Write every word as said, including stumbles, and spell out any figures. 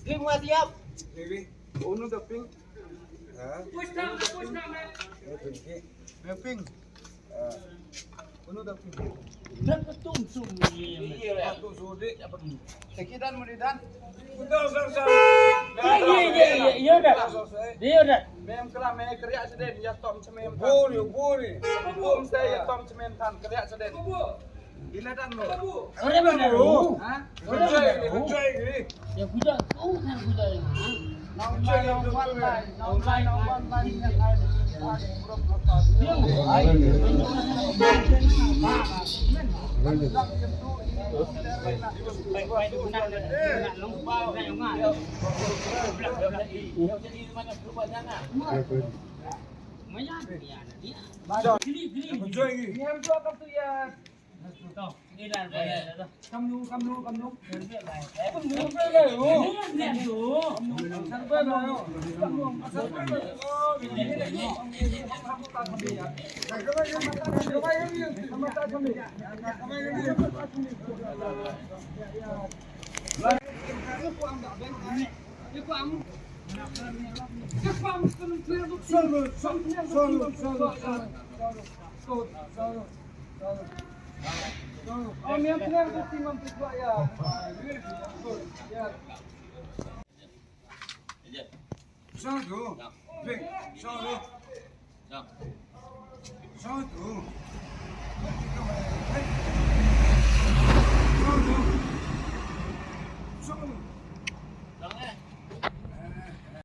Pink, what's up? Baby, unu da pink? Ha? Push down, push down, man. Pink. Pink. Ha. Unu da pink? Dak tum tum. Iya, iya. Atu sudik apa ni? Sekidan meridan. Betul, betul, betul. Iya, iya, iya, iya, iya, dah. Iya, dah. Mem kelam, mem keriak sedin, ya tom cemen. Buri, buri. Bum saya ya tom cemen tan, keriak sedin. Ila dan lo. Ore ba ro. Ha? Enjoy, enjoy. Ya kuda, oh, kan kuda. Enjoy, enjoy. Enjoy. Kamnu, kamnu, kamnu. Satu. Satu. Satu.